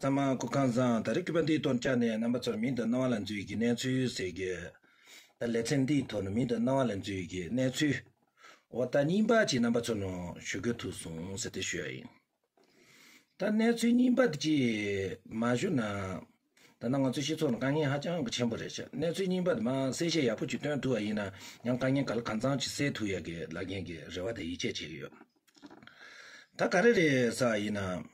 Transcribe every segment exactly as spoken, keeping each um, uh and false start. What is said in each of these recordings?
ཚང་མ་སྐུ་ཁམས་བཟང་། ད་རེས་སྐུད་པ་འདིའི་ཐོག་བཅར་ནས་རྣམ་པ་ཚོར་མིང་དང་རྣ་བ་ལ་འཛུལ་གྱི་གནས་ཚུལ་ཟེར་གྱི། ད་ལེ་ཚན་འདིའི་ཐོག་ནས་མིང་དང་རྣ་བ་ལ་འཛུལ་གྱི་གནས་ཚུལ། འོ་ད་རྙིང་པ་ཅིག་རྣམ་པ་ཚོ་ནང་ཞུ་དགོས་ཐུག་སོང་ཟེར་ཏེ་ཞུ་ཡ་ཡིན། ད་གནས་ཚུལ་རྙིང་པ་དེ་ཅིག་མ་ཞུ་ན། ད་ནང་ང་ཚོའི་སྤྱི་ཚོགས་ནང་དཀའ་ངལ་ཧ་ཅང་གི་ཆེན་པོ་རེད་ཤག་གནས་ཚུལ་རྙིང་པ་དེ་མར་གསལ་བཤད་ཡག་པོ་ཅིག་སྟོན་ཐུབ་པ་ཡིན་ན། ཡང་དཀའ་ངལ་ག་ལ་གང་འཚམ་ཅིག་སེལ་ཐུབ་ཡ་གི་ལ་རྒན་གྱི་རེ་བ་དང་ཡིད་ཆེས་བྱེད་ཀྱི་ཡོད། ད་ག་རེ་རེད་ཟེར་བ་ཡིན་ན།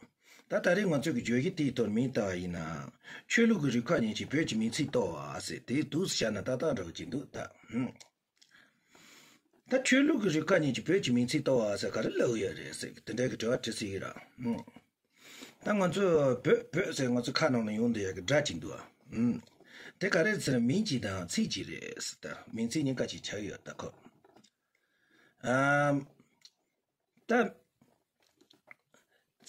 ད་ད་རེས་ང་ཚོས་ཀྱི་བརྗོད་གཞི་དེའི་ཐོག་མིང་བཏགས་པ་ཡིན་ན། ཆོས་ལུགས་ཀྱི་རིགས་ཁག་གཉིས་ཀྱིས་བོད་ཀྱི་མིང་ཚིག་གཏོར་བ་ཟེར་དེའི་འདུག་སེ་བྱས་ན་ཏག་ཏག་འདྲ་བོ་ཅིག་འདུག་ད། ཧུམ། ད་ཆོས་ལུགས་ཀྱི་རིགས་ཁག་གཉིས་ཀྱིས་བོད་ཀྱི་མིང་ཚིག་གཏོར་བ་ཟེར་ག་རེ་ལབ་ཀྱི་ཡོད་རེད་ཟེར་དེ་འདྲའི་གི་དྲི་བ་དྲི་སྲིད་ཀྱི་རེད། ཧུམ། ད་ང་ཚོས་བོད་བོད་ཟེར་ང་ཚོ་ཁ་ནང་ལ་ཡོང་བསྡད་ཡ་གི་སྒྲ་ཅིག་འདུག་ཨ། ཧུམ། དེ་ག་རེ་ཟེར་ན་མིང་གཅིག་དང་ཚིག་གཅིག་རེད་ཟེར། ད་མིང་ཚིག་གཉིས་ཀ་ཅིག་ཆགས་ཡོད་ད་ཁོ། ཨམ། ད།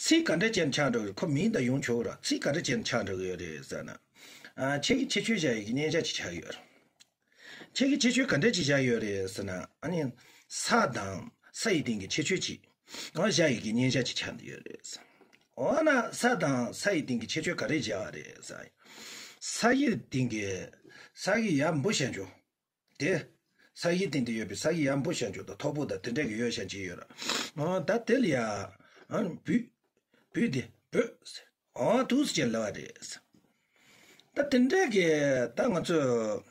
ཚིག་ག་འདྲ་བྱས་ནས་ཆགས་འགྲོ་གི་རེད། ཁོ་མིང་ད་ཡོང་ཆོག་ར། ཚིག་ག་འདྲ་བྱས་ནས་ཆགས་འགྲོ་གི་ཡོད་རེད་ཟེར་ན། ཨ། ཁྱེད་ཀྱིས་ཁྱད་ཆོས་བཞག་ཡས་ཀྱི་སྙན་ཆ་ཅིག་ཆགས་ཡོད་ར། ཁྱེད་ཀྱིས་ཁྱད་ཆོས་ག་འདྲ་ཅིག་བཞག་ཡོད་རེད་ཟེར་ན། ཨ་ནི། ས་དང་ས་ཡི་སྟེང་གི་ཁྱད་ཆོས་ཅིག་ཨ་བཞག་ཡས་ཀྱི་སྙན་ཆ་ཅིག་ཆགས་འདི་ཡོད་རེད་ཟེར། འོ་ན་ས་དང་ས་ཡི་སྟེང་གི་ཁྱད་ཆོས་ག་རེ་བཞག་པ་རེད་ཟེར། ས་ཡི་སྟེང་གི། ས་གི་ཡར་འབུ་ཤར་འཇོག་དེ། ས་གཞིའི་སྟེང་དུ་ཡོད་པའི་ས་གཞི་ཡར་འབུ་ཤར་འཇོག་དང་མཐོ་པོ་དང་དེ་འདྲ་གི་ཡོད་ཤག་ཅིག་ཡོད་ར། ཨ། ད་དེ་ལ་ཡ། ཨ། བོད། བོད་དེ་བོད་ཟེར། ཨ། འདུག་སེ་ལབ་པ་རེད། ད་དེ་འདྲ་གི་ད་ང་ཚོས།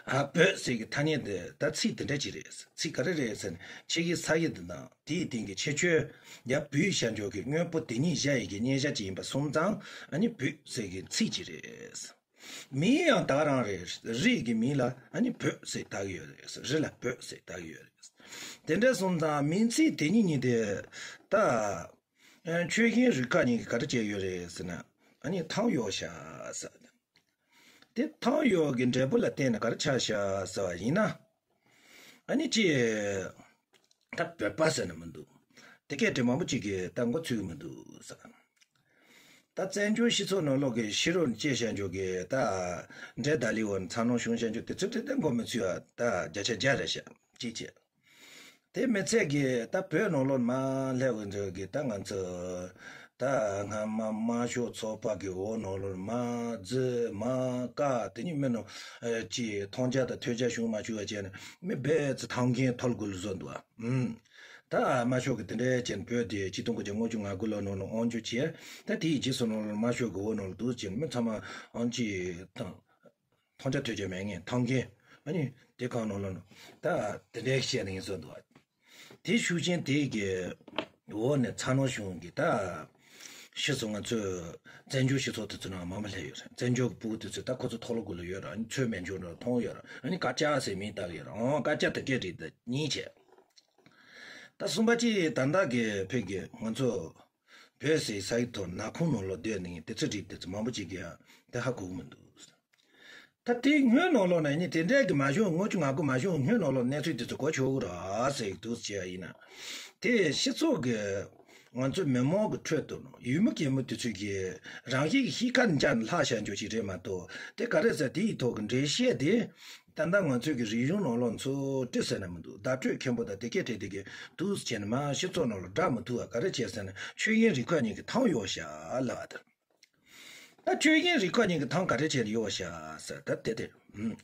ཨ། བོད་ཟེར་གི་ཐ་སྙད་དེ་ད་ཚིག་དེ་འདྲ་ཅིག་རེད། ཚིག་ག་རེ་རེད་ཟེར་ན། ཁྱེད་ཀྱི་ས་གཞི་དེ་དང་དེའི་སྟེང་གི་ཁྱད་ཆོས་ཡར་འབུ་ཤར་འཇོག་གི་དངོས་པོ་དེ་གཉིས་བཞག་ཡས་ཀྱི་སྙན་ཆ་ཅིག་ཡིན་པ་སོང་ཙང་། ཨ་ནི་བོད་ཟེར་གི་ཚིག་ཅིག་རེད། མིང་ཡང་ད་ག་རང་རེད། རིགས་ཀྱི་མིང་ལ་ཨ་ནི་བོད་ཟེར་བཏགས་ཡོད་རེད། རི་ལ་བོད་ཟེར་བཏགས་ཡོད་རེད། དེ་འདྲ་སོང་ཙང་མིང་ཚིག་དེ་གཉིས་གཉིས་དེ་ད། ཨ། ཆོས་ཞེན་རིགས་ཁག་གཉིས་ཀྱིས་ག་རེ་བྱས་ཡོད་རེད་ཟེར་ན། ཨ་ནི་ཐང་ཡོད་ཤག་ཟེར། དེ་ཐང་ཡོད་ཀྱི་འབྲས་བུ་ལ་བརྟེན་ནས་ག་རེ་ཆགས་ཤག་ཟེར་བ་ཡིན་ན། ཨ་ནི་ཅི། ད་བོད་པ་ཟེར་ན་མི་འདུག་དེ་སྐད་དེ་མང་པོ་ཅིག་གིས་ད་མགོ་ཚོས་ཀྱི་མི་འདུག་ཟེར། ད་བཙན་བྱོལ་སྤྱི་ཚོགས་ནང་ལོགས་ཀྱི་ཕྱི་རོལ་ནས་སྐྱེས་བཞག་འཇོག་གི་ད་འདྲེ་ད་ལི་འོ་ཚ་ནང་བྱུང་བཞག་འཇོག་དེ་ཚོ་དེ་ད་མགོ་མི་ཚོས་ཨ། ད་བརྒྱ་ཆ་བརྒྱ་རེད་ཤག་ཅིག་བྱས། དེ་མི་ཚད་ཀྱི་ད་བོད་ནང་ལོགས་མར་སླེབས་ཀྱི་འཇོག་གི་ད་ང་ཚོ་ད་སྔ་མ་དམར་ཤོག་ཚོགས་པ་གི་འོག་ནང་ལོགས་མར་འཛུལ་མར་བཀག་དེ་ཉིད་མི་ནང་ཅིག་མཐོང་རྒྱ་དང་ཐོས་རྒྱ་བྱུང་མ་བྱུང་བ་བྱས་ནས་མི་རྦད་དེ་ཐང་རྒན་ཐོལ་དགོས་ལ་བཟོ་འདུག་ཨ། ཨུམ། ད་དམར་ཤོག་གི་དེ་འདྲའི་ཅན་བོད་དེ་ཆིག་སྟོང་དགུ་བརྒྱ་ལྔ་བཅུ་ང་དགུ་ལོ་ནང་ལ་དབང་བསྒྱུར་བྱས། ད་དེའི་རྗེས་སུ་ནང་ལ་དམར་ཤོག་གི་འོག་ནང་ལ་འདུག་ཅིང་མི་ཚང་མ་ཨང་ཅིག་དང་མཐོང་རྒྱ་ཐོས་རྒྱ་མེད་མཁན་ཐང་རྒན། ཨ་ནི་དེ་གང་ནང་ལ་ནང་ད་དེ་འདྲའི་བཤད་ནས་ཡིན་བཟོ་འདུག་དེ་ཤུགས་ཆེན་དེ་གི་འོག་ནས་ཚ་ནང་བྱུང་གི་ད་ཕྱི་སོ་ང་ཚོས་བཙན་བྱོལ་སྤྱི་ཚོགས་དེ་ཚོ་ནང་མང་མ་སླེབས་ཡོད་རེད། བཙན་བྱོལ་གི་ཕྲུ་གུ་དེ་ཚོས་ད་ཁོ་ཚོ་མཐོ་སློབ་གུ་ལ་ཡོད་ར། ཨ་ནི་ཚོས་མེད་འཇོག་འགྲོ་མཐོང་ཡོད་ར། ཨ་ནི་སྐད་ཆ་ཟེར་མིང་བཏགས་ཡོད་ར། ཨང་སྐད་ཆ་དེ་སྐད་རེད་ད་གཉིས་བྱས། ད་གསུམ་པ་ཅིག་ད་ལྟ་གི་བོད་ཀྱི་ང་ཚོ་བོད་ཟེར་ས་ཡི་ཐོག་ནག་ཁུང་ནང་ལོགས་སྡོད་ནས་དེ་ཚོ་རིགས་དེ་ཚོ་མང་པོ་ཅིག་གིས་ཡང་དེ་ཧ་གོ་གི་མི་འདུག་ད་དེ་སྔོན་ནང་ལོགས་ན་ནི་དེ་འདྲའི་གི་མ་བྱུང་། ལྔ་བཅུ་ང་དགུ་མ་བྱུང་སྔོན་ནང་ལོགས་གནས་ཚུལ་དེ་ཚོ་གོ་ཆོག་གི་རེད་ཟེར་གི་འདུག་ཅེས་ཡིན་ན། དེ་སྤྱི་ཚོགས་ཀྱི་ང་ཚོ་མི་མང་གི་ཁྲོད་དུ་ཡུལ་མི་རྒན་མོ་དེ་ཚོས་ཀྱིས་རང་བཞིན་གྱི་གཤིས་ཀ་འཇགས་ནས་ལྷག་བཞག་འཇོག་ཅིག་རེད་མ་གཏོགས། དེ་ག་རེ་ཟེར་དེ་ཡི་ཐོག་གི་འགྲེལ་བཤད་དེ། ད་ལྟ་ང་ཚོའི་གི་རིག་གཞུང་ནང་ལོགས་ཚོ་བྲིས་ཟེར་ན་མི་འདུག་བརྡ་སྤྲོད་མཁན་པོ་དང་དེ་སྐད་བྲིས་དེ་གི་འདུག་ཟེར་ནས་མ་སྤྱི་ཚོགས་ནང་ལ་བསྒྲགས་མི་ཐུབ་པ་ག་རེ་བྱས་ཟེར་ན། ཆོས་ཞེན་རིགས་ཁག་གཉིས་ཀྱིས་ཐང་གཡོགས་ཤག་ལབ་པ་དེ། ད་ཆོས་ཞེན་རིགས་ཁག་གཉིས་ཀྱིས་ཐང་ག་རེ་བྱས་ནས་གཡོགས་ཤག་ཟེར་ད་དེ་དེ། ཨུམ།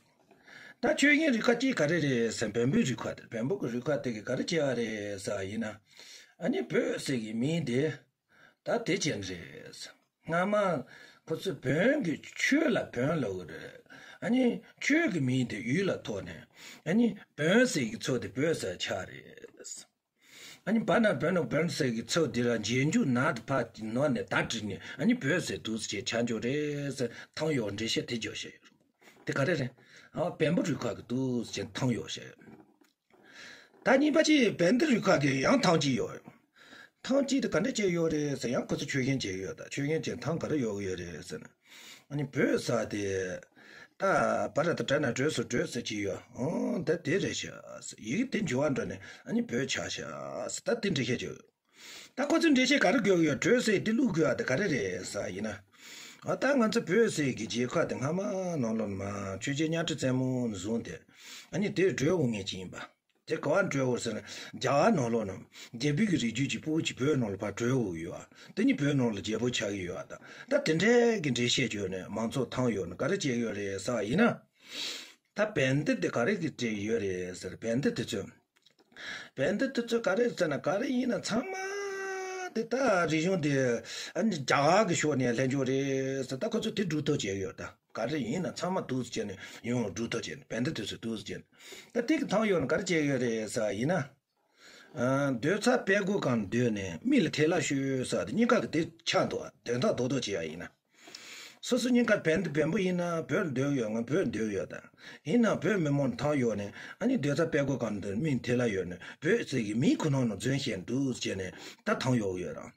ད་ཆོས་ཞེན་རིགས་ཁག་གཅིག་ག་རེ་རེད་ཟེར་ན་བོན་པོའི་རིགས་ཁག་དེ། བོན་པོ་གི་རིགས་ཁག་དེ་གིས་ག་རེ་བྱས་པ་རེད་ཟེར་བ་ཡིན་ན། ཨ་ནི་བོད་ཟེར་གི་མིང་དེ། ད་དེ་ཅན་རེད། སྔ་མ་ཁོ་ཚོས་བོན་གྱི་ཆོས་ལ་བོན་ལབ་ཀྱི་རེད། ཨ་ནི་ཆོས་ཀྱི་མིང་དེ་ཡུལ་ལ་ཐོགས་ནས། ཨ་ནི་བོན་ཟེར་གྱི་ཚོ་དེ་བོད་ཟེར་ཆགས་རེད། ཨ་ནི་བ་ན་བོན་ནོ་བོན་ཟེར་གྱི་ཚོ་དེ་ལ་རྗེས་འཇུག་ན་དེ་ཕར་ནོར་ནས་ད་བྲིས་ནས། ཨ་ནི་བོད་ཟེར་འདུག་ཟེར་ཆགས་འཇོག་རེད་ཟེར་ཐང་གཡོགས་འགྲེལ་བཤད་དེ་འཇོག་བཤད་ཡོད་རེད། དེ་ག་རེ་རེད། ཨ། བོན་པོ་རིགས་ཁག་གིས་འདུག་ཟེར་ཐང་གཡོགས་བཤད་ཡོད་རེད། ད་གཉིས་པ་ཅིག་བན་དེ་རིགས་ཁག་གིས་ཡང་ཐང་གཅིག་གཡོགས་ཡོད། ཐང་གཅིག་དེ་ག་འདྲ་བྱས་ཡོད་རེད་ཟེར། ཡང་ཁོ་ཚོ་ཆོས་ཞེན་བྱས་ཡོད། ད་ཆོས་ཞེན་བྱས་ཐང་ག་རེ་གཡོགས་ཡོད་རེད་ཟེར་ན། ཨ་ནི་བོད་ཟེར་དེ། ད་བ་ར་ད་བྲ་ན་བྲོས་སོ་བྲོས་ཟེར་གྱི་ཡོད། ཨང་ད་དེ་རེད་ཤག་ཟེར། ཡི་གེ་དེ་འགྱུར་བ་འགྲོ་ནས་ཨ་ནི་བོད་ཆགས་ཤག་ཟེར། ད་དེ་འགྲེལ་བཤད་བྱས་ཡོད། ད་ཁོ་ཚོས་འགྲེལ་བཤད་ག་རེ་དགོས་ཀྱི་ཡོད། བྲོས་ཟེར་དེ་བླུག་དགོས་པ་དེ་ག་རེ་རེད་ཟེར་བ་ཡིན་ན། ཨ། ད་ང་ཚོ་བོད་ཟེར་གྱི་རྒྱལ་ཁབ་དེ་སྔ་མ་ནང་ལོགས་ནས་མར་ཆོས་རྒྱལ་གཉའ་ཁྲི་བཙན་མོ་ནས་བཟུང་སྟེ། ཨ་ནི་དེར་བགྲོད་འོང་མཁན་ཅིག་ཡིན་པ། དེ་ག་བ་བྲོས་འོང་ཟེར་ན། རྒྱ་གར་ནང་ལོགས་ནང་རྒྱལ་པོའི་གི་རིགས་རྒྱུད་ཀྱི་ཕྲུ་གུ་ཅིག་བོད་ནང་ལ་ཕར་བྲོས་འོང་ཡོད་ཨ། དེ་ནི་བོད་ནང་ལ་རྒྱལ་པོ་ཆགས་ཀྱི་ཡོད་ཨ། ད་ད་དེ་འདྲའི་གི་འགྲེལ་བཤད་བརྗོད་ནས་མང་ཚོགས་ཐང་ཡོད་ན་ག་རེ་བྱེད་ཀྱི་ཡོད་རེད་ཟེར་བ་ཡིན་ན། ད་བན་དེ་དེ་ག་རེ་གི་སྤྲད་ཡོད་རེད་ཟེར། བན་དེ་དེ་ཚོས། བན་དེ་དེ་ཚོས་ག་རེ་ཟེར་ན། ག་རེ་ཡིན་ན་ཚང་མ་དེ་ད་རིག་གཞུང་དེ་ཨ་ནི་རྒྱ་གར་གི་ཕྱོགས་ནས་ལེན་རྒྱུ་རེད་ཟེར། ད་ཁོ་ཚོས་དེ་སྒྲུབ་ཐབས་བྱས་ཡོད། ད་ག་རེ་ཡིན་ན་ཚང་མ་འདུག་སེ་བྱས་ནས་ཡོང་སྒྲུབ་ཐབས་བྱས་ནས། བན་དེ་དེ་ཚོས་འདུག་སེ་བྱས་ནས། ད་དེ་གི་ཐང་ཡོད་ན་ག་རེ་བྱེད་ཡོད་རེད་ཟེར་བ་ཡིན་ན། ཨ། སྡོད་ས་སྦས་སྒོ་གང་སྡོད་ནས་མི་ལ་ཐལ་བ་ཤོད་ཟེར་བ་དེ་གཉིས་ཀ་གི་དེ་ཆགས་འདུག་ཨ། དོན་དག་རྡོག་རྡོག་བྱེད་ཡ་ཡིན་ན། སོ་སོ་གཉིས་ཀ་བན་དེ་བན་པོ་ཡིན་ན་བོད་སྡོད་ཡོད། ང་བོད་སྡོད་ཡོད། ད་ཡིན་ན་བོད་མི་མང་ཐང་ཡོད་ནས། ཨ་ནི་སྡོད་ས་སྦས་སྒོ་གང་སྡོད་མི་ཐལ་བ་ཡོད་ནས་བོད་ཟེར་གི་མིང་ཁོ་ན་ནང་འཛུལ་བཞིན་འདུག་ཟེར་ནས་ད་ཐང་ཡོད་ཡོད་རང་།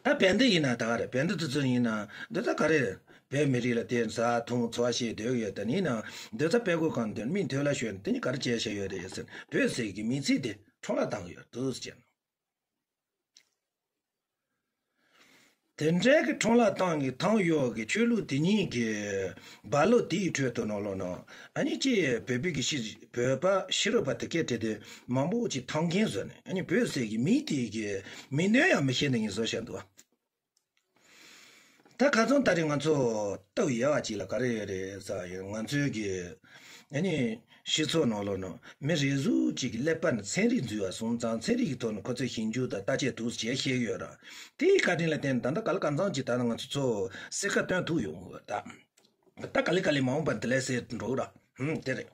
ད་བན་དེ་ཡིན་ན་ད་ག་རེ། བན་དེ་དེ་ཚོ་ཡིན་ན་འདི་ད་ག་རེ། བོད་མི་རིགས་ལ་དེ་ཟ་འཐུང་འཚོ་བ་བྱེད་སྡོད་ཡོད། དེ་ཡིན་ན་འདི་ད་སྦས་སྒོ་གང་དེ་མི་འདོད་ལ་ཞོན་དེ་ནི་ག་རེ་བྱས་བྱས་ཡོད་རེད་ཟེར། བོད་ཟེར་གི་མིང་ཚིག་དེ་ཁྲོམ་ལ་བཏང་གི་ཡོད་འདུག་ཟེར། དེ་འདྲའི་གི་ཁྲོམ་ལ་བཏང་གི་ཐང་ཡོད་གི་ཆོས་ལུགས་དེ་གཉིས་ཀྱི་རྦ་ཀློག་དེའི་ཁྲོད་དུ་ནང་ལོགས་ན། ཨ་ནི་ཅི་བོད་པའི་གི་ཤི་བོད་པ་ཤི་རོ་པ་དེ་སྐད་བྲིས་ཏེ་མང་པོ་ཅིག་ཐང་རྒན་བཟོས་ནས། ཨ་ནི་བོད་ཟེར་གི་མིང་དེ་གི་མིང་དོན་ཡང་མི་ཤེས་ནས་ངས་བཟོ་བཞག་འདུག་ད་ཁ་སང་ད་རེས་ང་ཚོ་ལྟ་བུ་ཡལ་བ་ཅིག་ལ་ག་རེ་ཡོད་རེད་ཟེར་ཡོད། ང་ཚོའི་གི་ཨ་ནི་སྤྱི་ཚོགས་ནང་ལོགས་ན་མི་རེ་ཟུང་ཅིག་གི་ཀླད་པ་ནས་ཚན་རིག་འཛུལ་བ་སོང་ཙང་། ཚན་རིག་གི་ཐོག་ནས་ཁོ་ཚོས་ཞིབ་འཇུག་དང་བརྟག་དཔྱད་འདུག་སེ་བྱས་བཤད་ཡོད་ར། དེའི་བཀའ་དྲིན་ལ་བརྟེན་ནས་ད་ལྟ་ག་ལ་གང་འཚམ་ཅིག་ད་ནི་ང་ཚོ་ཚོ་གསལ་ཁ་སྟོན་ཐུབ་ཡོང་གི་ཡོད། ད་ད་ག་ལེ་ག་ལེ་མ་འོངས་པར་དེ་ལས་གསལ་འགྲོ་གི་ར། ཧུམ། དེ་རེད།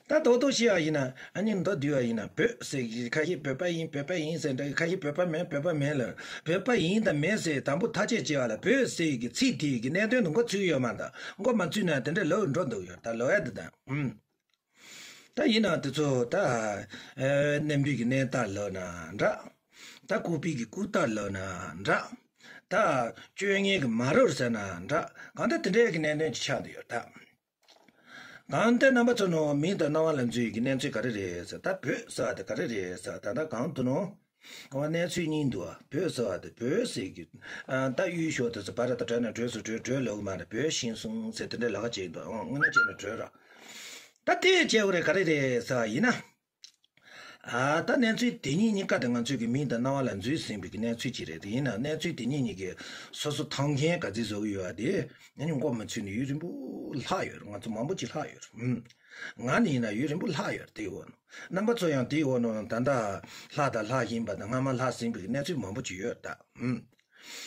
ད་རྡོག་རྡོག་བཤད་ཡ་ཡིན་ན། ཨ་ནི་མདོ་བསྡུས་པ་ཡིན་ན། བོད་ཟེར་གི་ཁ་ཤས་བོད་པ་ཡིན་བོད་པ་ཡིན་ཟེར་འདྲ། ཁ་ཤས་བོད་པ་མིན་བོད་པ་མིན་ལབ། བོད་པ་ཡིན་དང་མིན་ཟེར་དང་པོ་ཐག་གཅོད་བྱེད་པ་ལ་བོད་ཟེར་གི་ཚིག་དེ་གི་གནད་དོན་དུ་མགོ་ཚུད་ཡོད་མ་གཏོགས། མགོ་མ་ཚུད་ན་དེ་འདྲ་ལབ་འགྲོ་འདུག་ཡོད། ད་ལབ་ཡ་འདི་དང་། ཨུམ། ད་ཡིན་ན་དེ་ཚོ་ད་ཨེ་གནམ་གྲུ་གི་གནས་རྟགས་ལབ་ན་འདྲ། ད་ལྐུགས་པའི་གི་ལྐུགས་རྟགས་ལབ་ན་འདྲ། ད་བཅོ་ལྔའི་གི་མ་རབས་ཟེར་ན་འདྲ། གང་ལྟར་དེ་འདྲའི་གི་གནད་དོན་ཅིག་ཆགས་འདུག་ཡོད་ད། གང་ལྟར་རྣམ་པ་ཚོ་ནང་མིང་དང་རྣ་བ་ལ་འཛུལ་ཡི་གི་གནས་ཚུལ་ག་རེ་རེད་ཟེར། ད་བོད་ཟེར་བ་དེ་ག་རེ་རེད་ཟེར། ད་ལྟ་གང་དུ་ནང་ག་བ་གནས་ཚུལ་གཉིས་འདུག་བ། བོད་ཟེར་བ་དེ་བོད་ཟེར་གི། ཨ། ད་གཡུལ་ཞོར་དུ་ཟེར་བ་ར། ད་བྲོས་ན་བྲོས་སོང་བྲོས་བྲོས་ལོག་མ་རེད། བོད་ཤིང་སོང་ཟེར་དེ་འདྲའི་ལབ་ཁ་བྱེད་འདུག་དངོས་གནས་བྱས་ན་བྲོས་ར། ད་དེ་བྱས་པ་རེད། ག་རེ་རེད་ཟེར་བ་ཡིན་ན། ཨ། ད་གནས་ཚུལ་དེ་གཉིས་གཉིས་ཀ་དེ་ང་ཚོའི་གི་མིང་དང་རྣ་བ་ལ་འཛུལ་ཟིན་པའི་གི་གནས་ཚུལ་ཅིག་རེད། དེ་ཡིན་ན་གནས་ཚུལ་དེ་གཉིས་གཉིས་ཀྱིས་སོ་སོ་ཐང་རྒན་ག་ཚོད་བཟོ་གི་ཡོད་པ་དེ་ཨ་ནི་མགོ་མ་ཚོས་ནས་ཡུན་རིང་པོ་ལྷག་ཡོད་རེད། ང་ཚོ་མང་པོ་ཅིག་ལྷག་ཡོད་རེད། ཨུམ། ང་ནི་ཡིན་ན་ཡུན་རིང་པོ་ལྷག་ཡོད་རེད། དེའི་འོག་ནས་རྣམ་པ་ཚོ་ཡང་དེའི་འོག་ནས་ད་ལྟ་ལྷག་དང་ལྷག་བཞིན་པ་དང་སྔ་མ་ལྷག་ཟིན་པའི་གི་གནས་ཚུལ་མང་པོ་ཅིག་ཡོད་ད། ཨུམ།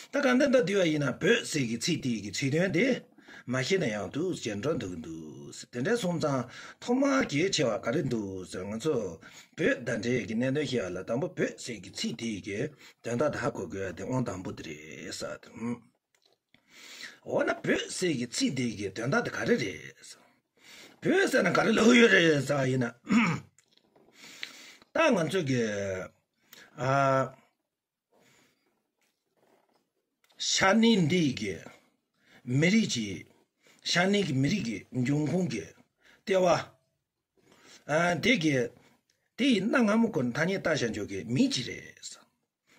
ད་གང་ལྟར་མདོ་བསྡུས་པ་ཡིན་ན་བོད་ཟེར་གི་ཚིག་དེ་གི་ཚིག་དོན་དེ་མ་ཤེས་ན་ཡང་འདུག་ཟེར་འགྲོ་འདུག་གི་འདུག་ཟེར། དེ་འདྲ་སོང་ཙང་ཐོག་མར་གལ་ཆེ་བ་ག་རེ་འདུག་ཟེར། ང་ཚོ་བོད་དང་འབྲེལ་གྱི་གནད་དོན་བཤད་ཡ་ལ་དང་པོ་བོད་ཟེར་གི་ཚིག་དེ་གི་དོན་དག་དེ་ཧ་གོ་དགོས་ཡ་དེ་དབང་དང་པོ་དེ་རེད་ཟེར། འོ་ན་བོད་ཟེར་གི་ཚིག་དེ་གི་དོན་དག་དེ་ག་རེ་རེད་ཟེར། བོད་ཟེར་ན་ག་རེ་ལབ་ཡོད་རེད་ཟེར་བ་ཡིན་ན། ད་ང་ཚོ་གི། ཨ། ཤ་གནད་འདི་གི་མི་རིགས་ཀྱི། ཤ་གནད་ཀྱི་མི་རིགས་ཀྱི་འབྱུང་ཁུངས་ཀྱི་ལྟེ་བ། ཨ། དེ་གི་དེ་ཡི་གནའ་སྔ་མོ་གོ་ཐ་སྙད་བཏགས་བཞག་འཇོག་གི་མིང་ཅིག་རེད།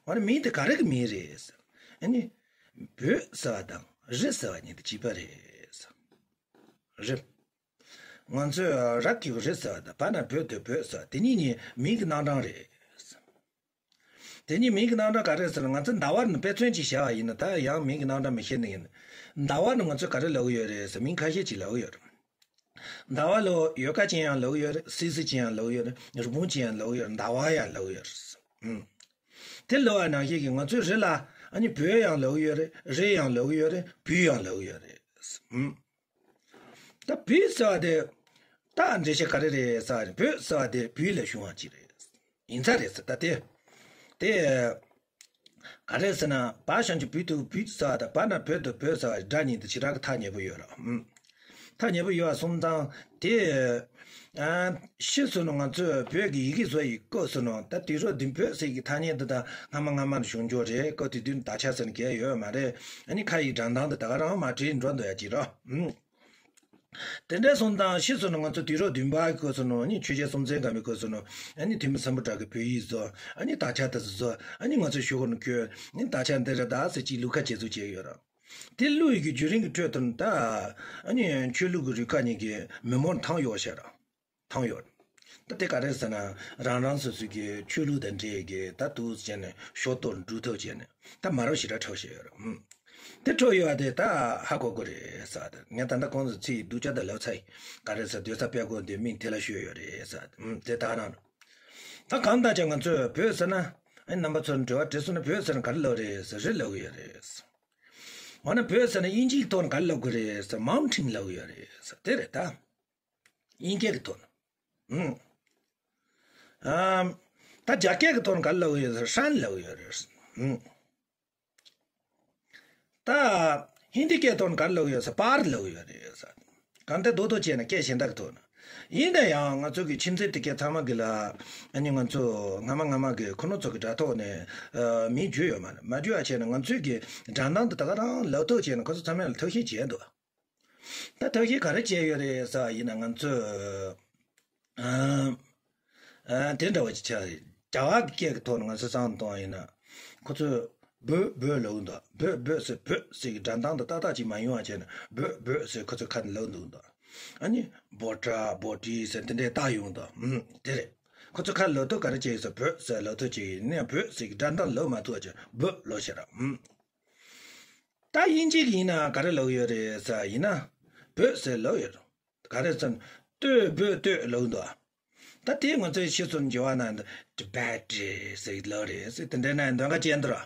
འོ་ན་མིང་དེ་ག་རེ་གི་མིང་རེད། ཨ་ནི་བོད་ཟེར་བ་དང་རི་ཟེར་བ་གཉིས་དེ་གཅིག་པ་རེད། རི། ང་ཚོས་རབ་ཀྱི་རི་ཟེར་བ་དང་བར་ན་བོད་དུ་བོད་ཟེར་བ་དེ་གཉིས་ནི་མིང་གི་རྣམ་གྲངས་རེད། དེ་གཉིས་མིང་གི་རྣམ་གྲངས་ག་རེ་ཟེར་ན། ང་ཚོ་ཟླ་བ་ནི་དཔེ་མཚོན་ཅིག་བཞག་པ་ཡིན་ན། ད་ཡང་མིང་གི་རྣམ་གྲངས་མི་ཤེས་ནི་ཡིན། ཟླ་བ་ནི་ང་ཚོས་ག་རེ་ལབ་ཀྱི་ཡོད་རེད་ཟེར། མིང་ཁ་ཤས་ཅིག་ལབ་ཀྱི་ཡོད་རེད། ཟླ་བ་ལོ་ཡོལ་ཀ་ཅན་ཡང་ལབ་ཀྱི་ཡོད་རེད། སིལ་སིལ་ཅན་ཡང་ལབ་ཀྱི་ཡོད་རེད། རི་བོང་ཅན་ཡང་ལབ་ཀྱི་ཡོད་རེད། ཟླ་བ་ཡང་ལབ་ཀྱི་ཡོད་རེད། ཨུམ། དེ་ལབ་པ་ནང་བཞིན་གྱི་ང་ཚོའི་རི་ལ་ཨ་ནི་བོད་ཡང་ལབ་ཀྱི་ཡོད་རེད། རི་ཡང་ལབ་ཀྱི་ཡོད་རེད། བུ་ཡང་ལབ་ཀྱི་ཡོད་རེད། ཨུམ། ད་བོད་ཟེར་བ་དེ་ད་འགྲེལ་བཤད་ག་རེ་རེད་ཟེར་བ་རེད། བོད་ཟེར་བ་དེ་བོད་ལ་བྱུང་བ་ཅིག་རེད། ཡིན་ས་རེད་ཟེར། ད་དེ་དེ་ག་རེ་ཟེར་ན། བ་ཞབས་ཀྱུ་བུ་དུ་བུད་ཟེར་བ་དང་བ་ན་བོད་དུ་བོད་ཟེར་བ་སྒྲ་གཉིས་དེ་ཞེ་དྲག་གི་ཐག་ཉེ་པོ་ཡོད་རེད། ཨུམ། ཐག་ཉེ་པོ་ཡོད་པ་སོང་ཙང་དེ། ཨ། ཕྱིས་སུ་ནི་ང་ཚོས་བོད་ཀྱི་ཡི་གེ་བཟོ་ཡི་སྐབས་སུ་ནི། ད་དུས་རབས་བདུན། བོད་ཟེར་གྱི་ཐ་སྙད་འདི་དག་སྔ་མ་སྔ་མ་ནས་བྱུང་རྒྱུ་རེད། སྐབས་དེ་དུས་ནི་དག་ཆ་ཟེར་ནས་གང་ཡང་ཡོད་མ་རེད། ཨ་ནི་ཁ་ཡི་འགྲེང་སྟངས་དེ་ད་ག་རང་མར་བྲིས་འགྲོ་འདུག་ཡ་ཅིག་རེད། ཨུམ། དེ་འདྲ་སོང་ཙང་ཕྱིས་སུ་ནི་ང་ཚོ་དུས་རབས་བདུན་པའི་སྐབས་སུ་ནི། ཨ་ནི་ཆོས་རྒྱལ་སྲོང་བཙན་སྒམ་པོའི་སྐབས་སུ་ནི། ཨ་ནི་ཐོན་མི་སམ་བྷོ་ཊ་གིས་བོད་ཡིག་བཟོ། ཨ་ནི་དག་ཆ་དེ་ཚོ་བཟོ། ཨ་ནི་ང་ཚོའི་ཤོག་གུ་ནང་བཀོད། ཨ་ནི་དག་ཆ་འདི་རེད་ད་ཟེར་ཅིག་བླུགས་ཁ་བྱེད་ཚུལ་བྱས་ཡོད་རེད། དེ་བླུགས་ཡི་གི་བརྒྱུད་རིམ་གྱི་ཁྲོད་དུ་ནི་ད་ཨ་ནི་ཆོས་ལུགས་ཀྱི་རིགས་ཁག་གཉིས་ཀྱི་མི་མང་ཐང་ཡོད་ཤག་ར། ཐང་ཡོད། ད་དེ་ག་རེ་ཟེར་ན། རང་རང་སོ་སོའི་གི་ཆོས་ལུགས་དང་འབྲེལ་གི་ད་འདུག་བྱས་ནས་ཤོ་ཏོག་འབྲུ་ཐོག་བྱས་ནས་ད་མ་རབས་ཞེ་དྲག་འཁྲབ་བཞིན་ཡོད་རེད། ཨུམ། དེ་འཁྲབ་ཡོད་པ་དེ་ད་ཧ་གོ་གི་རེད་ཟེར། ངས་ད་ལྟ་ཁོང་ཚོ་ཚིག་སྡུག་ཅག་དང་ལབ་ཚར་ཡིན། ག་རེ་ཟེར། སྡོད་ས་སྤྲད་དགོས་འདི་མིང་དེ་ལ་ཤོད་ཡོད་རེད་ཟེར། ཨུམ། དེ་ད་རང་རེད། ད་གང་ལྟར་ཀྱང་ང་ཚོས་བོད་ཟེར་ན། ཨ་ནི་རྣམ་པ་ཚོར་འབྲེལ་བ་བྲིས་སོང་ན་བོད་ཟེར་ན་ག་རེ་ལབ་རེད་ཟེར། རི་ལབ་གི་ཡོད་རེད་ཟེར། འོ་ན་བོད་ཟེར་ན་དབྱིན་ཇིའི་ཐོག་ནས་ག་རེ་ལབ་དགོས་རེད་ཟེར། མའུན་ཊིན་ལབ་གི་ཡོད་རེད་ཟེར། དེ་རེད་ད། དབྱིན་སྐད་ཀྱི་ཐོག་ནས། ཨུམ། ཨམ། ད་རྒྱ་སྐད་ཀྱི་ཐོག་ནས་ག་རེ་ལབ་ཀྱི་ཡོད་ཟེར། ཧྲན་ལབ་ཀྱི་ཡོད་རེད། ཨུམ། ད་ཧིན་དི་སྐད་ཐོག་ནས་ག་རེ་ལབ་ཀྱི་ཡོད་ཟེར། པར་ལབ་ཀྱི་ཡོད་རེད་ཟེར། གང་ལྟར་རྡོག་རྡོག་བྱས་ན་སྐད་གཞན་དག་གི་ཐོག་ནས། ཡིན་ན་ཡང་ང་ཚོ་གི་ཁྱིམ་མཚེས་དེ་གའི་ཚང་མ་གི་ལ། ཨ་ནི་ང་ཚོ་སྔ་མ་སྔ་མ་གི་ཁོ་རང་ཚོ་གི་དྲ་ཐོག་ནས་ཨ་མིང་བརྗོད་ཡོད་མ་རེད། མ་བརྗོད་པ་བྱས་ན་ང་ཚོའི་གི་སྒྲ་གདངས་དེ་ད་ག་རང་ལབ་ཐུབ་བྱས་ན་ཁོ་ཚོ་ཚང་མས་ལ་ཐུགས་ཞིབ་བྱས་འདུག་ད་ཐབས་ཤེས་ག་རེ་བྱས་ཡོད་རེད་ཟེར་བ་ཡིན་ན། ང་ཚོས་ཨ་ཨ་དེ་འདྲ་བ་ཅིག་ཆགས་རེད། རྒྱ་གར་གྱི་སྐད་ཀྱི་ཐོག་ནས་ང་ཚོས་བསམ་བློ་གཏོང་བ་ཡིན་ན། ཁོ་ཚོས་བོད་བོད་ལབ་ཀྱི་འདུག་བོད་བོད་ཟེར། བོད་ཟེར་གྱི་སྒྲ་གདངས་དང་ཏག་ཏག་ཅིག་མ་ཡོང་བ་བྱས་ནས་བོད་བོད་ཟེར་ཁོ་ཚོས་ཁ་ནས་ལབ་ཀྱི་འདུག་ཨ་ནི་བྷོ་ཊ་བྷོ་ཊི་ཟེར་དེ་འདྲས་བཏགས་ཡོང་འདུག་ཨུམ། དེ་རེད། ཁོ་ཚོས་ཁ་ལབ་ཐུབ་ག་རེ་བྱས་ཟེར། བོད་ཟེར་ལབ་ཐུབ་ཅིག་ཡིན་ན། བོད་ཟེར་གྱི་སྒྲ་གདངས་ལབ་མ་ཐུབ་པ་བྱས་བོད་ལབ་བྱས་ར། ཨུམ། ད་དབྱིན་ཇི་གི་ཡིན་ན་ག་རེ་ལབ་ཡོད་རེད་ཟེར་ཡིན་ན། བོད་ཟེར་ལབ་ཡོད་རེད། ག་རེ་ཟེར་ན། ལྟོས་བོད་ལྟོས་ལབ་འདུག་ད་དེ་ང་ཚོའི་ཕྱི་ཚུལ་འགྱུར་བ་ན་ཊི་བེ་ཊི་ཟེར་ལབ་རེད་ཟེར། དེ་འདྲ་ན་འདོད་པ་སྐྱེ་འདུག་ར།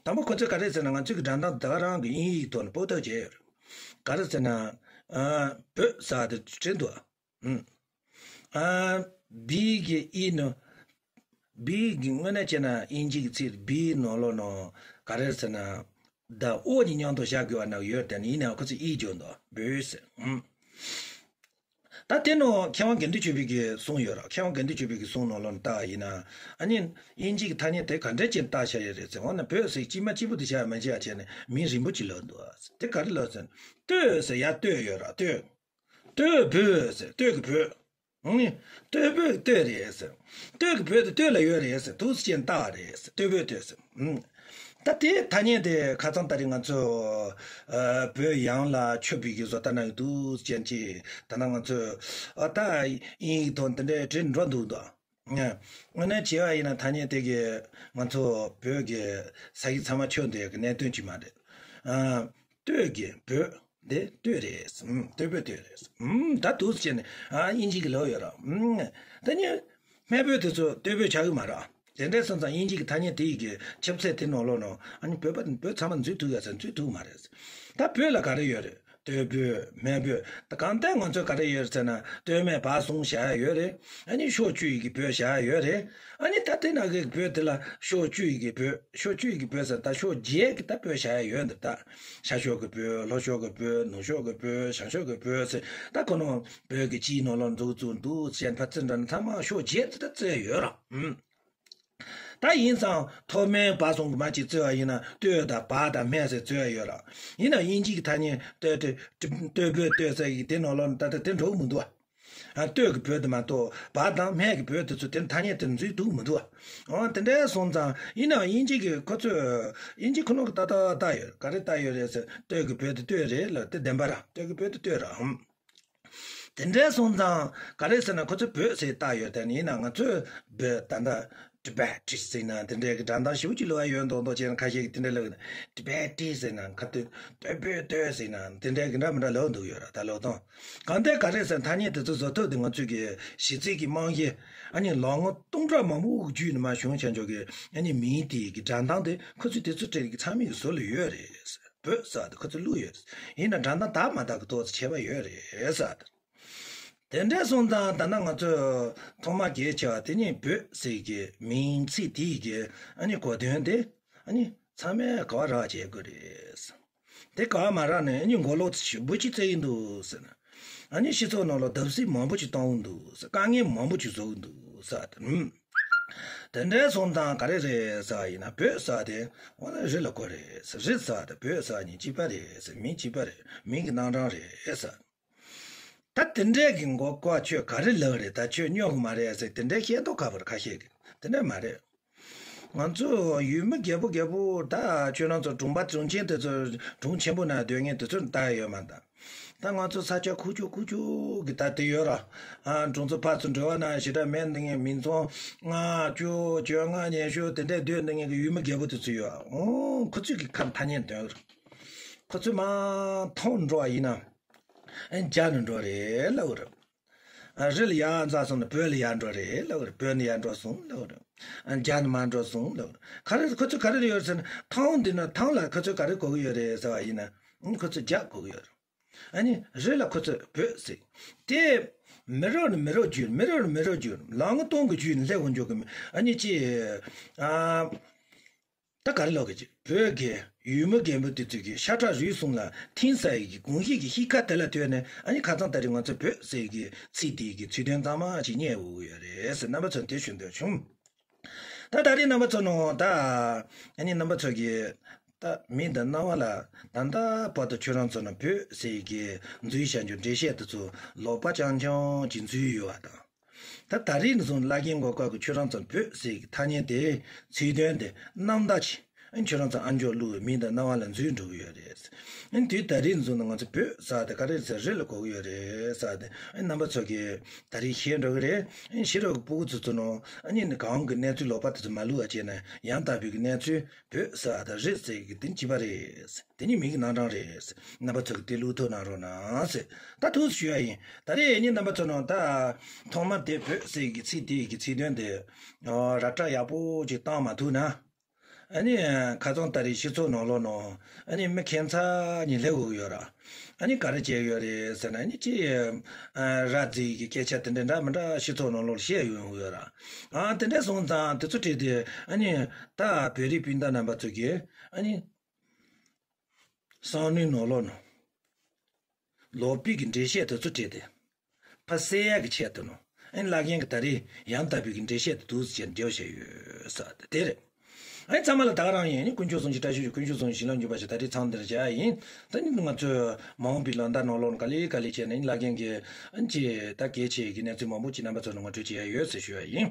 དང་པོ་ཁོ་ཚོས་ག་རེ་ཟེར་ན། ང་ཚོའི་གི་སྒྲ་གདངས་ད་ག་རང་གི་དབྱིན་ཡིག་ཐོག་ནས་སྤོ་ཐབས་བྱས་ཡོད་རེད། ག་རེ་ཟེར་ན། ཨ་བོད་ཟེར་དེ་བྲིས་འདུག་ཨུམ། ཨ་བི་གི་ཨི་ནི། བི་གི་དངོས་གནས་བྱས་ན་དབྱིན་ཇི་གི་ཚིག་བིའི་ནང་ལོགས་ནང་ག་རེ་ཟེར་ན། ད་ཨོ་གི་མཉམ་དུ་བཞག་དགོས་པ་ནང་ཡོད་དེ་ནི། ཡིན་ནའང་ཁོ་ཚོས་ཨི་བརྗོད་འདུག་བོད་ཟེར། ཨུམ། ད་དེ་ནང་མཁས་དབང་དགེ་འདུན་ཆོས་འཕེལ་གྱིས་གསུངས་ཡོད་ར། མཁས་དབང་དགེ་འདུན་ཆོས་འཕེལ་གྱིས་གསུངས་ནང་ལོགས་ནས་བལྟས་པ་ཡིན་ན། ཨ་ནི་དབྱིན་ཇི་གི་ཐ་སྙད་དེ་ག་འདྲ་ཅིག་བཏགས་བཞག་ཡོད་རེད་ཟེར། འོ་ན་བོད་ཟེར་གཅིག་མ་གཅིག་པུ་དེ་བཞག་མ་བྱས་པ་བྱས་ནས་མིང་རིང་པོ་ཅིག་ལབ་འདུག་དེ་ག་རེ་ལབ་ཟེར་ན། ལྟོས་ཟེར་ཡར་ལྟོས་ཡོད་ར། ལྟོས། ལྟོས་བོད་ཟེར། ལྟོས་ཀྱི་བོད། ཨང་། ལྟོས་བོད་ལྟོས་རེད་ཟེར། ལྟོས་ཀྱི་བོད་དེ་ལྟོས་ལ་ཡོད་རེད་ཟེར། འདུག་སེ་བྱས་ནས་བཏགས་པ་རེད་ཟེར། ལྟོས་བོད་ལྟོས་ཟེར། ཨང་། ད་དེ་ཐ་སྙད་དེ་ཁ་སང་ད་རེས་ང་ཚོ་ཨ་བོད་ཡངས་ལ་ཆུ་བོད་ཀྱི་བཟོ་ལྟ་ན་ཡོད། འདུག་སེ་བྱས་ནས་ཅིག་ད་ནང་ང་ཚོ་ཨ་ད་དབྱིན་ཡིག་ཐོག་འདི་འདྲའི་བྲིས་འགྲོ་འདུག་དོ། དངོས་གནས་བྱས་པ་ཡིན་ན་ཐ་སྙད་དེ་གིས་ང་ཚོ་བོད་ཀྱི་ས་ཡིག་ཚང་མ་ཆོད་འདུག་གི་གནད་དོན་ཅིག་མ་རེད། ཨ་ལྟོས་ཀྱི་བོད་དེ་ལྟོས་རེད། ཨུམ། ལྟོས་བོད་ལྟོས་རེད། ཨུམ། ད་འདུག་སེ་བྱས་ནས་ཨ་དབྱིན་ཇི་གི་ལབ་ཡོད་ར། ཨུམ། ད་ནི་སྨད་བོད་དེ་ཚོ་ལྟོས་བོད་ཆགས་ཀྱི་མ་རེད། དེ་འདྲ་སོང་ཙང་དབྱིན་ཇི་གི་ཐ་སྙད་དེ་ཡི་གི་ཆབ་སྲིད་དེ་ནང་ལོགས་ནང་ཨ་ནི་བོད་པ་བོད་ཚང་མ་འཛུལ་ཐུབ་ཡ་ཟེར་འཛུལ་ཐུབ་མ་རེད། ད་བོད་ལ་ག་རེ་ཡོད་རེད། ལྟོས་བོད། སྨད་བོད། ད་གང་ལྟར་ང་ཚོ་ག་རེ་ཡོད་རེད་ཟེར་ན། ལྟོས་སྨད་བར་གསུམ་བཞག་ཡ་ཡོད་རེད། ཨ་ནི་ཕྱོགས་བཅུ་ཡི་གི་བོད་བཞག་ཡ་ཡོད་རེད། ཨ་ནི་ད་དེ་ནང་གི་བོད་དེ་ལ་ཕྱོགས་བཅུ་ཡི་གི་བོད། ཕྱོགས་བཅུ་ཡི་གི་བོད་ཟེར། ད་ཕྱོགས་བརྒྱད་ཀྱི་ད་བོད་བཞག་ཡ་ཡོད་འདུག་ད་ཤར་ཕྱོགས་ཀྱི་བོད། ལྷོ་ཕྱོགས་ཀྱི་བོད། ནུབ་ཕྱོགས་ཀྱི་བོད། བྱང་ཕྱོགས་ཀྱི་བོད་ཟེར། ད་ཁོ་ནང་བོད་ཀྱི་སྤྱིའི་ནང་ལོགས་འཛུགས་བཙུགས་འདུག་ཟེར་ཕར་ཚུར་འདྲ་ན་ཚང་མ་ཕྱོགས་བརྒྱད་དེ་ད་བརྩི་ཡ་ཡོད་ར། ཨུམ། ད་ཡིན་ཙང་མཐོ་དམན་བར་གསུམ་གྱི་མ་གཅིག་བརྩི་བ་ཡིན་ན། ལྟོས་དང་བར་དང་སྨད་ཟེར་བརྩི་བ་ཡོད་ར། ཡིན་ནའང་དབྱིན་ཇི་གི་ཐ་སྙད་ལྟོས་ཏེ་ལྟོས་བོད་ལྟོས་ཟེར་གྱི་དེ་ནང་ལོགས་ནས་ད་ལྟ་དེ་འགྲོ་གི་མི་འདུག་ཨ་ལྟོས་ཀྱི་བོད་དེ་མ་གཏོགས་བར་དང་སྨད་ཀྱི་བོད་དེ་ཚོ་དེ་ཐ་སྙད་དེ་འཛུལ་འདུག་མི་འདུག་ཨ། འོ་དེ་འདྲ་སོང་ཙང་ཡིན་ནའང་དབྱིན་ཇི་གི་ཁོ་ཚོས་དབྱིན་ཇི་ཁོ་ནོ་གི་ཏག་ཏག་བཏགས་ཡོད། ག་རེ་བཏགས་ཡོད་རེད་ཟེར། ལྟོས་ཀྱི་བོད་དེ་ལྟོས་རེད་ལ། དེ་བདེན་པ་ར། ལྟོས་ཀྱི་བོད་དེ་ལྟོས་ར། ཨམ། དེ་འདྲ་སོང་ཙང་ག་རེ་ཟེར་ན། ཁོ་ཚོས་བོད་ཟེར་བཏགས་ཡོད་དེ། ཡིན་ན་ང་ཚོས་བོད་ད་ལྟ་ཊི་བེ་ཊི་ཟེར་ན་དེ་འདྲའི་གི་སྒྲ་གདངས་ཞེ་པོ་ཅིག་ལོག་ཡ་ཡོད་མདོག་མདོག་བྱས་ན། ཁ་ཤས་ཀྱིས་དེ་འདྲ་ལབ་གི། ཊི་བེ་ཊི་ཟེར་ན་ཁ་ཏོན། ལྟོས་བོད་ལྟོས་ཟེར་ན་དེ་འདྲའི་གི་འདྲ་མི་འདྲ་ལབ་འདུག་ཡོད་ར། ད་ལོག་དང་གང་ལྟར་ག་རེ་ཟེར། ཐ་སྙད་དེ་ཚོ་བཟོ་ཐབས་དེ་ང་ཚོས་གི་གཞི་རྩའི་གི་རྨང་གཞི། ཨ་ནི་ལོ་ངོ་སྟོང་ཕྲག་མང་པོ་གི་རྒྱུད་ནས་མར་བྱུང་བྱས་འཇོག་གི། ཨ་ནི་མིང་དེ་གི་སྒྲ་གདངས་དེ་ཁོ་ཚོས་དེ་ཚོ་སྤྲད་གི་ཚང་མའི་གི་ཟུར་ལ་ཡོད་རེད། བོད་ཟེར་དེ་ཁོ་ཚོས་བླུགས་ཡོད། ཡིན་ན་སྒྲ་གདངས་དག་མ་དག་གི་ཏོག་ཙམ་ཁྱད་པར་ཡོད་རེད་ཟེར། དེ་འདྲ་སོང་ཙང་ད་ལྟ་ང་ཚོས་ཐོག་མ་གལ་ཆེ་བ་དེ་ནི་བོད་ཟེར་གྱི་མིང་ཚིག་དེའི་གི་ཨ་ནི་གོ་དོན་དེ་ཨ་ནི་ཚང་མས་ག་བ་རག་བྱེད་དགོས་རེད། དེ་ག་བ་མ་རག་ནས་ཨ་ནི་མགོ་ལོག་ཞེ་པོ་ཅིག་བཙལ་གྱི་འདུག་ཟེར་ན། ཨ་ནི་སྤྱི་ཚོགས་ནང་ལ་བརྡབ་གསིག་མང་པོ་ཅིག་གཏོང་གི་འདུག་ཟེར། དཀའ་ངལ་མང་པོ་ཅིག་བཟོ་གི་འདུག་ཟེར་དེ། དེ་འདྲ་སོང་ཙང་ག་རེ་རེད་ཟེར་བ་ཡིན་ན། བོད་ཟེར་དེ་འོ་ན་རི་ལ་གོ་རེད་ཟེར། རི་ཟེར་དེ་བོད་ཟེར་གཉིས་གཅིག་པ་རེད་ཟེར། མིང་གཅིག་པ་རེད། མིང་གི་རྣམ་གྲངས་རེད་ཟེར། ད་དེ་འདྲའི་གི་མགོ་སྐོར་ཁྱོད་ག་རེ་ལབ་རེད། ད་ཁྱོད་རྙོག་གི་མ་རེད་ཟེར། དེ་འདྲའི་བཤད་མདོག་ཁ་པོ་རེད། ཁ་ཤས་ཀྱིས། དེ་འདྲ་མ་རེད། ང་ཚོ་ཡུལ་མི་རྒད་པོ་རྒད་པོ། ད་ཁྱོད་རང་ཚོ་གྲོང་པ་གྲོང་ཁྱེར་དེ་ཚོ། གྲོང་ཆེན་པོ་ན་སྡོད་མཁན་དེ་ཚོར་ལྟ་ཡ་ཡོད་མ་ད། ད་ང་ཚོ་ས་ཆ་ཁུག་ཀྱོག་ཁུག་ཀྱོག་གི་ད་དེ་ཡོད་ར། ཨ་གྲོང་ཚོ་ཕར་ཚུར་འགྲོ་བ་ན་ཞེ་དྲག་མེད་འདི་ངས་མི་ཚང་ལྔ་བཅུ་བཅོ་ལྔ་ཉི་ཤུ་དེ་འདྲས་སྡོད་འདི་ངས་གི་ཡུལ་མི་རྒད་པོ་དེ་ཚོ་ཡོད། ཨོ་ཁོ་ཚོས་གི་ཁ་ཐ་སྙད་འདོན་ར། ཁོ་ཚོས་མ་མཐོང་འགྲོ་བ་ཡིན་ན། ཨ་རྒྱ་ནས་འགྲོ་རེད་ལབ་ར། ཨ་རི་ལ་ཡར་འཛེགས་སོང་ན་བོད་ལ་ཡར་འགྲོ་རེད་ལབ་ར། བོད་ནས་ཡར་འགྲོ་སོང་ལབ་ར། ཨ་རྒྱ་ནས་མར་འགྲོ་སོང་ལབ་ར། ག་རེ་ཁོ་ཚོས་ག་རེ་ཡོད་ཟེར་ན་ཐང་འདི་ན་ཐང་ལ་ཁོ་ཚོས་ག་རེ་གོ་གི་ཡོད་རེད་ཟེར་བ་ཡིན་ན། ཨ་ཁོ་ཚོས་རྒྱ་གོ་གི་ཡོད་རེད། ཨ་ནི་རི་ལ་ཁོ་ཚོས་བོད་ཟེར། དེ་མི་རབས་ནས་མི་རབས་བརྒྱུད། མི་རབས་ནས་མི་རབས་བརྒྱུད། ལམ་སྟོན་གྱི་བརྒྱུད་ནས་སླེབས་ཡོང་རྒྱུ་གི་མི། ཨ་ནི་ཅི། ཨ། ད་ག་རེ་ལབ་དགོས་ཀྱི། བོད་ཀྱི་ཡུལ་མི་རྒན་པོ་དེ་ཚོས་ཀྱི་ཤ་ཁྲག་རུས་གསུམ་ལ་ཐིམ་ཟ་ཡི་གི་གོམས་གཤིས་ཀྱི་གཤིས་ཀ་དེ་ལ་ལྟོས་ནས། ཨ་ནི་ཁ་སང་ད་རེས་ང་ཚོ་བོད་ཟེར་གྱི་ཚིག་དེ་གི་ཚིག་དོན་གཙང་མ་ཞིག་རྙེད་འོང་གི་ཡོད་རེད་ཟེར། རྣམ་པ་ཚོ་དེ་ཞུ་འདོད་བྱུང་། ད་ད་རེས་རྣམ་པ་ཚོ་ནང་ད། ཨ་ནི་རྣམ་པ་ཚོ་གི། ད་མིང་དང་རྣ་བ་ལ་ད་ལྟ་བར་དུ་ཁྱོད་རང་ཚོ་ནང་བོད་ཟེར་གྱི་འཛུལ་བཞག་རྒྱུ་འགྲེལ་བཤད་དེ་ཚོ་ལོག་པ་རྐྱང་རྐྱང་ཅིག་འཛུལ་ཡོད་པ་དང་། ད་ད་རེས་ནས་བཟུང་བླ་རྒན་མགོ་དཀར་གྱིས་ཁྱོད་རང་ཚོར་བོད་ཟེར་གྱི་ཐ་སྙད་དེ་ཚིག་དོན་དེ་རྣམ་དག་ཅིག་ཨ་ཁྱོད་རང་ཚོ་ཨ་མཆོག་ལུག་མིང་དང་རྣ་བ་ལ་འཛུལ་འགྲོ་གི་ཡོད་རེད། ཨ་དུས་ད་རེས་ནས་བཟུང་ནས་ང་ཚོ་བོད་ཟེར་དེ་ག་རེ་ཟེར། རི་ལ་གོ་གི་ཡོད་རེད་ཟེར་དེ། ཨ་རྣམ་པ་ཚོ་གིས་ད་རེས་ཤེས་འགྲོ་གི་རེད། ཨ་ཤེས་རོགས་ཀྱི་སྤུ་གུ་ཚོ་ཚོ་ནང་ཨ་ནི་གང་གི་གནས་ཚུལ་ལོག་པ་དེ་ཚོ་མ་བླུག་པ་བྱས་ནས། ཡང་དག་པའི་གི་གནས་ཚུལ་བོད་ཟེར་དེ་རི་ཟེར་གི་དེ་གཅིག་པ་རེད། དེ་གཉིས་མིང་གི་རྣམ་གྲངས་རེད། རྣམ་པ་ཚོ་གིས་དེ་བློ་ཐུག་གནང་རོགས་གནང་ཟེར། ད་ཐུགས་སུ་ཞུ་ཡ་ཡིན། ད་རེས་ངས་རྣམ་པ་ཚོ་ནང་ད་ཐོག་མར་དེ་བོད་ཟེར་གི་ཚིག་དེ་གི་ཚིག་དོན་དེ་ར་སྤྲོད་ཡག་པོ་ཅིག་བཏང་མ་ཐུབ་ན། ཨ་ནི་ཁ་སང་ད་རེས་སྤྱི་ཚོགས་ནང་ལོགས་ནང་ཨ་ནི་མི་ཁྱད་མཚར་གཉིས་སླེབས་ཡོང་གི་ཡོད་ར། ཨ་ནི་ག་རེ་བྱས་ཡོད་རེད་ཟེར་ན། ཨ་ནི་ཅི་ར་རྫི་གི་སྐད་ཆ་དེ་འདྲ་འདྲ་མི་འདྲ་སྤྱི་ཚོགས་ནང་ལོགས་བཤད་ཡོང་གི་ཡོད་ར། ཨ་དེ་འདྲ་སོང་ཙང་དེ་ཚོ་བྲིས་ཏེ། ཨ་ནི་ད་བོད་རིགས་སྤུན་ཟླ་རྣམ་པ་ཚོ་གིས་ཨ་ནི། བསམ་བློའི་ནང་ལོགས་ནང་ལོག་པའི་གི་འགྲེལ་བཤད་དེ་ཚོ་བྲིས་ཏེ། ཕར་གསལ་ཡག་གི་ཆེད་དུ་ནང་། ཨ་ནི་བླ་རྒན་གྱིས་ད་རེས་ཡང་དག་པའི་གི་འགྲེལ་བཤད་དེ་འདུག་སེ་བྱས་འགྲེལ་བཤད་ཡོད་ས་དེ་དེ་རེད། ཨ་ནི་ཚང་མ་ལ་ད་ག་རང་ཡིན། ཨ་ནི་དཀོན་མཆོག་གསུམ་གྱི་བཀྲ་ཤིས་ཤོག། དཀོན་མཆོག་གསུམ་གྱི་བྱིན་རླབས་འཇུག་པ་ཞིག་ད་རེས་མཚམས་འདིར་བཞག་ཡིན། ད་ནི་ང་ཚོས་མ་འོངས་པའི་ལོ་ཟླ་ནང་ལོགས་ནང་ག་ལེ་ག་ལེ་བྱས་ནས། ཨ་ནི་བླ་རྒན་གྱིས་ཨ་ནི་ཅི་ད་གལ་ཆེ་གི་གནས་ཚུལ་མང་པོ་ཅིག་རྣམ་པ་ཚོ་ནང་ངོ་སྤྲོད་བྱེད་ཡ་ཡོད་ཟེར་ཞུ་ཡ་ཡིན།